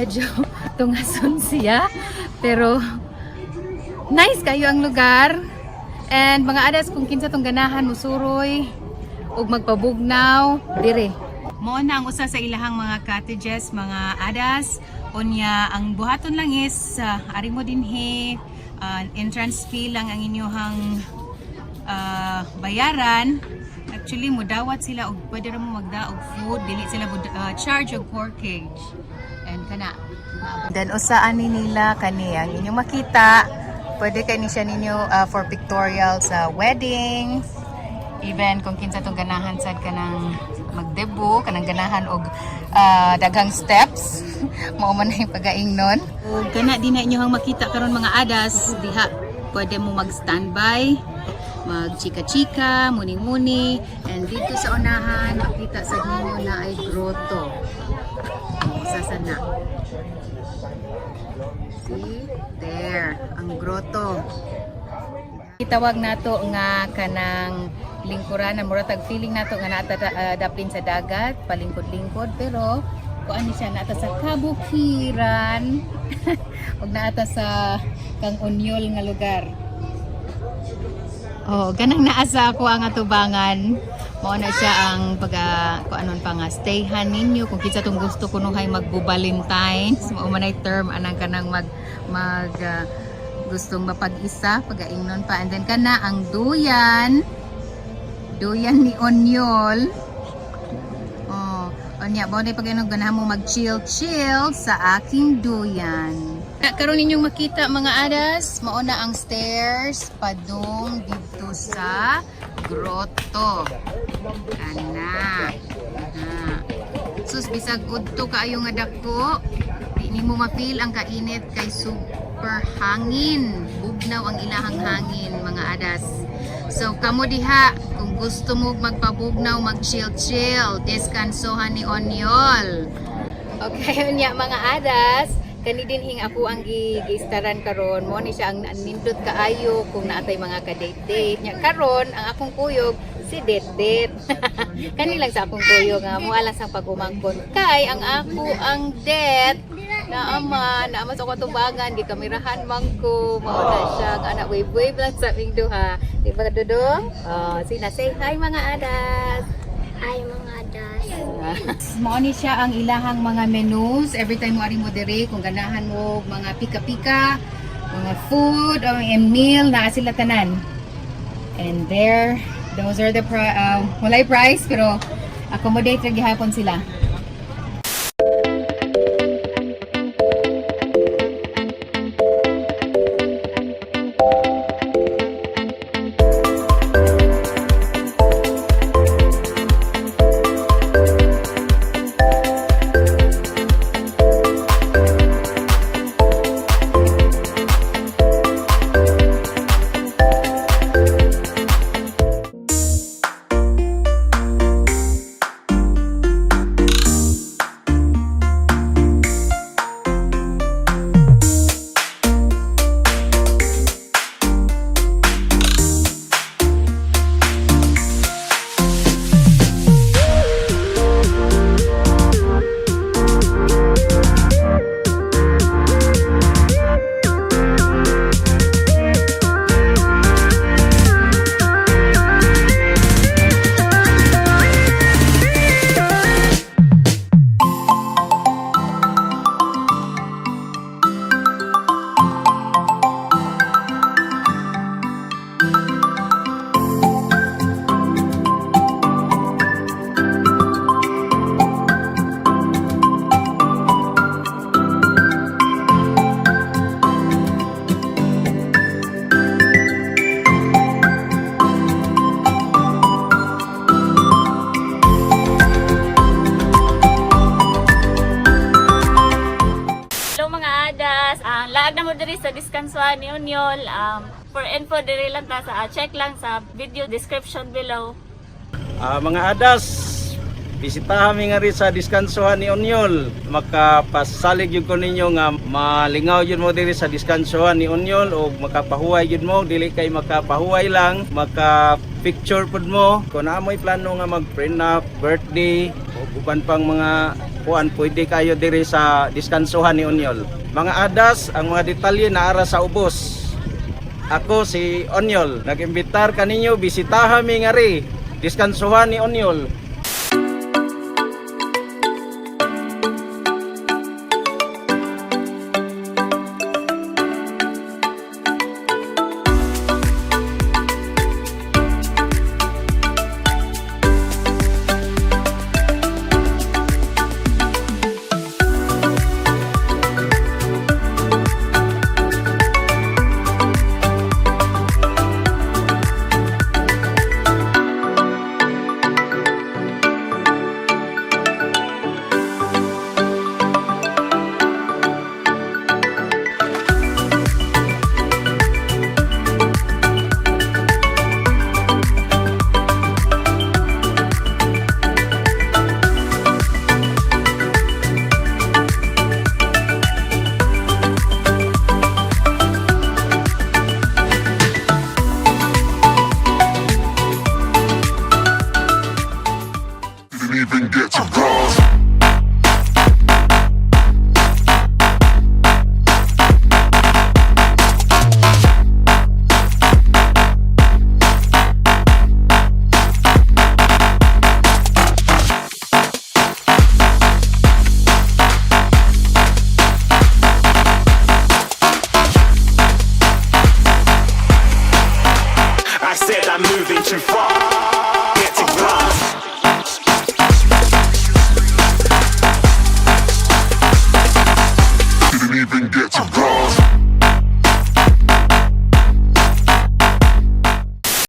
Medyo tungason siya, pero nice kayo ang lugar. And mga adas, kung kinsa tong ganahan musuroy ug magpabugnaw dire. Mao na ang usa sa ilahang mga cottages, mga adas. Unya ang buhaton lang is ari mo dinhi, entrance fee lang ang inyuhang bayaran. Actually mudawat sila og pwede ra mo magda og food, dili sila charge og corkage. And kana. Then usa ani nila kani ang inyong makita, pwede kay ni siya ninyo for pictorial sa weddings. Even kung kinsa tong ganahan sad kanang magdebo, kanang ganahan og daghang steps, mao man na yung pagaingnon. Ug kana din na inyohang makita karon, mga adas, diha pwede mo mag standby, mag chika-chika, muni-muni, and dito sa unahan makita sa ninyo na ay grotto. Usa sa na. See? There, ang grotto. Itawag nato nga kanang lingkuran na mura tag feeling nato nga naata dapin sa dagat, palingkod-lingkod, pero kuan ni siya, naata sa kabukiran ug naata sa kang Unyol nga lugar. Oh, ganang naa sa ako ang atubangan. Mao na siya ang pag kuanon pa nga stayhan ninyo kung kinsa tong gusto kunuhay magbu-Valentines, mao man ay term anang kanang mag mag gustong mapag-isa pagaingnon pa. And then kana ang duyan, duyan ni Onyol. Oh, unya mao na pag ganahan mo mag chill chill sa aking duyan. Na karon ninyong makita, mga adas, mao na ang stairs padung dito sa grotto. Kana. Na. Sus, bisag udto kaayo nga dako, di nimo ma-feel ang kainit kay super hangin. Bugnaw ang ilahang hangin, mga adas. So kamo diha kung gusto mo magpabugnaw, mag-chill chill, deskansohan ni Onyol. Okay, unya mga adas, kani din hing ako ang giistaran karon. Mo ni siya ang nindot kaayo kung naatay mga ka-date-date. Nya karon ang akong kuyog si date-date. Kani lang sa akong kuyog nga mo alas ang pag-umangkon. Kay ang ako ang date naama, naama sa akong tubangan, gikamerahan man ko. Mao na siya nga anak, wave wave lang sa aming duha. Di ba, Dudong? Oh, sina, say hi, mga adas. Hi, mga adas. Mao ni siya ang ilahang mga menus. Every time mo ari mo diri, kung ganahan mo mga pika-pika, mga food, o mga meal, naa sila tanan. And there, those are the walay price pero accommodate ra gihapon sila. Hello, mga adas. Ang laag na mo diri sa Diskansuan ni Unyol. For info diri lang ta sa check lang sa video description below. Mga adas, bisitahan mi nga rin sa diskansohan ni Onyol. Makapasalig yun ko ninyo nga malingaw yun mo diri sa diskansohan ni Onyol o makapahuway yun mo. Dili kay makapahuway lang, maka picture pud mo. Kung naa mo'y plano nga mag prenup, birthday, o uban pang mga kuan, pwede kayo diri sa diskansuhan ni Onyol. Mga adas, ang mga detalye naara sa ubos. Ako si Onyol, nag-imbitar kaninyo, bisitaha mi ngari diskansuhan ni Onyol.